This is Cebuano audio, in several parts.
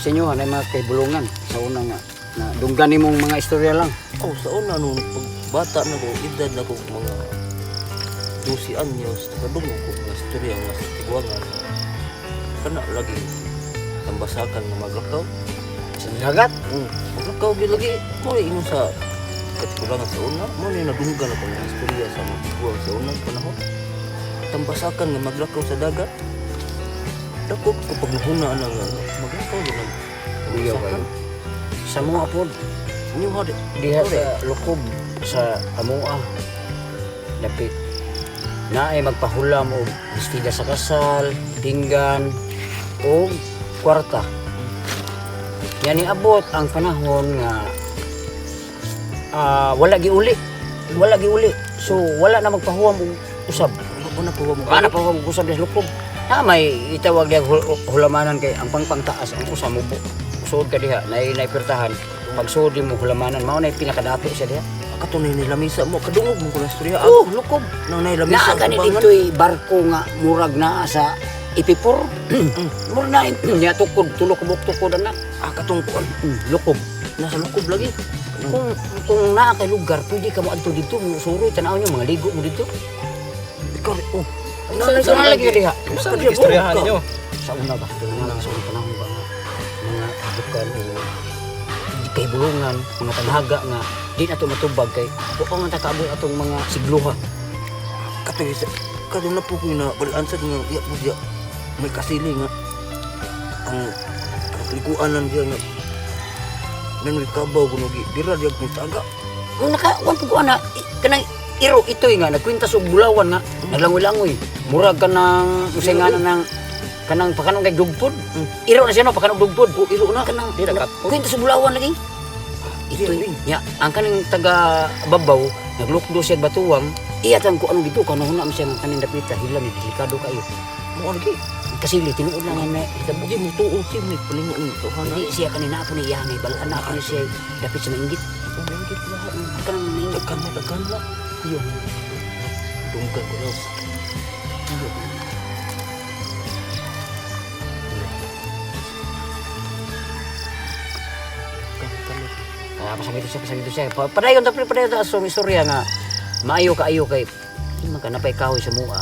Sa inyo na mga kahibulungan sa una nga na dunggan nimong mga istorya lang? Oh, sa una nung pag bata na ko, edad na ko mga 12 anyos, nakadungog ko mga istorya nga sa tiguangan. Kana lagi tambasakan nga maglakaw. Sa dagat. Maglakaw gyud lagi. Mo ni ingon sa katigulangan sa una, mo ni nadunggan ako mga istorya sa mga tiguang sa una sa panahon. Tambasakan nga maglakaw sa dagat. Dako ko pag nahuna na nga maglakaw gyud ang Uyaw tambasakan. kayo. Sa mga pod Inyo ha di. diha sa lukob sa amoa dapit naay magpahulam og bestida sa kasal, pinggan o kwarta. Yani abot ang panahon nga wala giuli. Wala giuli. So wala na magpahuwam og usab. Wala na po mo. Wala na pahuwam og usab sa lukob. Na may itawag diha hulamanan kay ang pangpangtaas ang usab mo suod ka diha nay naipirtahan. Pag suod mo hulamanan mao nay pinakadato siya diha. Kato na nilamisa mo, kadungog mo ko na istorya. Oh, lukob. Nang nailamisa Naa gani kubangan. dito'y barko nga murag naa sa ipipor. Murag na niya tukod, tulo ka buok tukod ana. Ah, katong kuan. Lukob. Nasa lukob lagi. Kung naa kay lugar, pwede ka mo adto dito, mo suroy tanaw niyo mga ligo mo dito. Ikaw, oh. Sa na lagi ka diha. Sa Sa istoryahan ninyo. Sa una ba, ito nga lang sa unang panahon ba nga mga bukan o kay bulungan, mga tanhaga nga di na to matubag kay wa pa man ta kaabot atong mga sigluha. Katong isa, katong na po ko na balaan sa nga iya po siya. May kasili nga ang liguanan diya nga nanoy kabaw kuno gi dira diya kung taga. Kung naka wan po ko ana kanang iro itoy nga nagkwintas og bulawan nga naglangoy-langoy. Murag kanang unsay nga na nang kanang pakanong kay dugtod. Iro na siya no pakanong dugtod. Oh, iro na. Kanang Di na katpod. kwintas og bulawan lagi. Itoy nya ang kaning taga babaw naglukdo siya og batuwang iya tan ko anong dito kanang huna man siya nga kaning dapita hilam delikado kayo. Mo lagi. Kasili tinuod lang nga hitabo. Di mo tuo si may palingo ni tohan. Hindi siya kanina ako ni iya may balaan na ako ni siya dapit sa mainggit. Oh, maingit lahat. Kanang mainggit. Daghan na, daghan na. Iyo. Dunggan ko daw. Iyo. Ah, pasagito siya, pasagito siya. Padayon ta pre, padayon ta sa istorya nga maayo kaayo kay di man ka napay kahoy sa mua.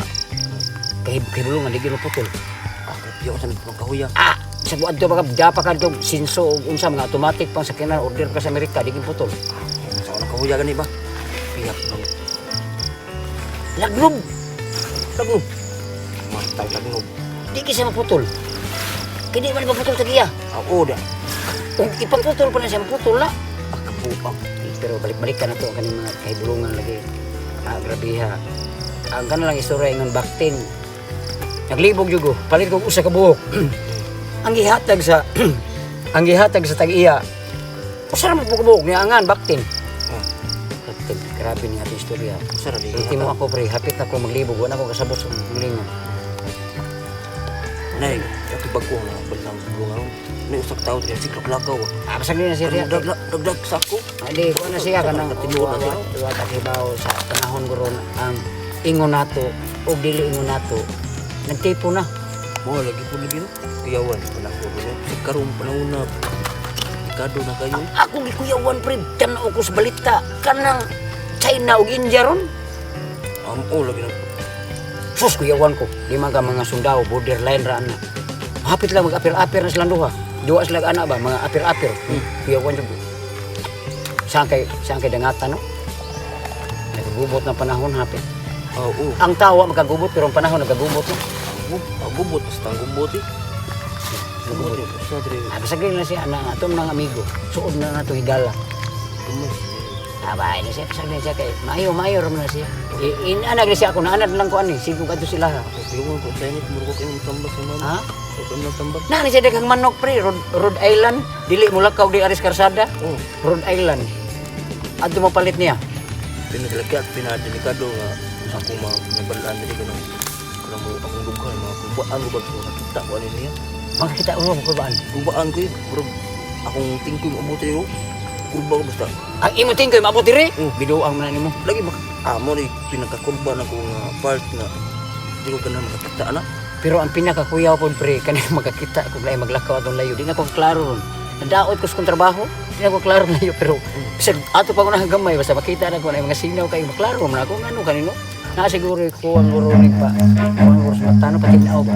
Kay kay bulungan di gyud maputol. Ah, piyo sa mga kahuya. Ah, sa buad to baka dapa ka dog sinso og unsa mga automatic pang sakyanan order ka sa Amerika di gyud putol. Sa unang kahuya gani ba? Piyap ng Lagnob, tagnob. Matay tagnob. di gyud siya maputol. Kay di man maputol sa giya. Ah, oo da. Ug ipangputol pa na siya maputol na. Ah, kabuang. Pero balik-balik ka na to ang kaning mga kahibulungan lagi. Ah, grabe ha. Ang kana lang istorya ingon baktin. Naglibog jugo, palit kog usa ka buhok. Ang gihatag sa ang gihatag sa tag-iya. Usa ra man po ka buhok niya angan baktin. Oh. Baktin, grabe ni ating istorya. Usa ra di. Ultimo ako pre, hapit na ko maglibog, wala ko kasabot sa gulingan. Nay, ato bag-o na balitang bulungan. Nay usak tao diri siklok lakaw. Ah, pasag na siya. Dagdag dagdag sako. Adi, kuha na siya kanang Tinuod na siya. wa ta kibaw sa panahon karon ang ingon nato o dili ingon nato. Nagtipo na. Mo lagi po lagi no. Kuyawan panahon no. Sa karong panahon na dekado na kayo. Ako gikuyawan pre, tan-aw ko sa balita kanang China ug India ron. Amo lagi na. Sus kuyawan ko. Di man ka mga sundao borderline ra ana. Hapit lang mag-apir-apir na silang duha. Duha sila ana ba mga apir-apir. Kuyawan jud. Saan kay dangatan no? Nagagubot ng panahon hapit. Oo. Ang tawa magkagubot pero ang panahon nagagubot no. Oh, gubot basta ang gubot eh. Gubot eh. Usa diri. Ah, bisag na siya na atong mga amigo. Suod na nato higala. Gamay. Abay na siya, bisag na siya kay maayo maayo ra man na siya. Inanag na siya ako na anad lang ko ani, sige kadto sila. Ha. Kuyawan ko sa init murgo kayo tambak sa mama. Ha? Ko nang tambak. Na ni siya daghang manok pre, Rhode Island, dili mo lakaw di aris karsada. Oh, Rhode Island. Adto mo palit niya. pinadalagat pinadelikado nga akong mga nabalaan diri kanang kanang mo akong dughan mga kubaan ko ba ko nakita ko ani niya. Makakita mo ko baan. Kubaan ko eh murag akong tingkoy maabot diri oh. Kurba ko basta. Ang imo tingkoy maabot diri. Mm. Biduang man nimo. Lagi ba mo ni pinakakurba na ko nga part nga Di ko ganahan makakita ana. Pero ang pinakakuyaw po, pre, kanang makakita kung lain maglakaw atong layo. Di na ko klaro ron. Nadaot ko sa kong trabaho, di na ko klaro layo. Pero bisag ato pa ko na gamay, basta makita na ko na yung mga sinaw kayo, maklaro man ako, ngano kanino. Na siguro ko ang urunig pa. Ang oras matano, pati nao ba?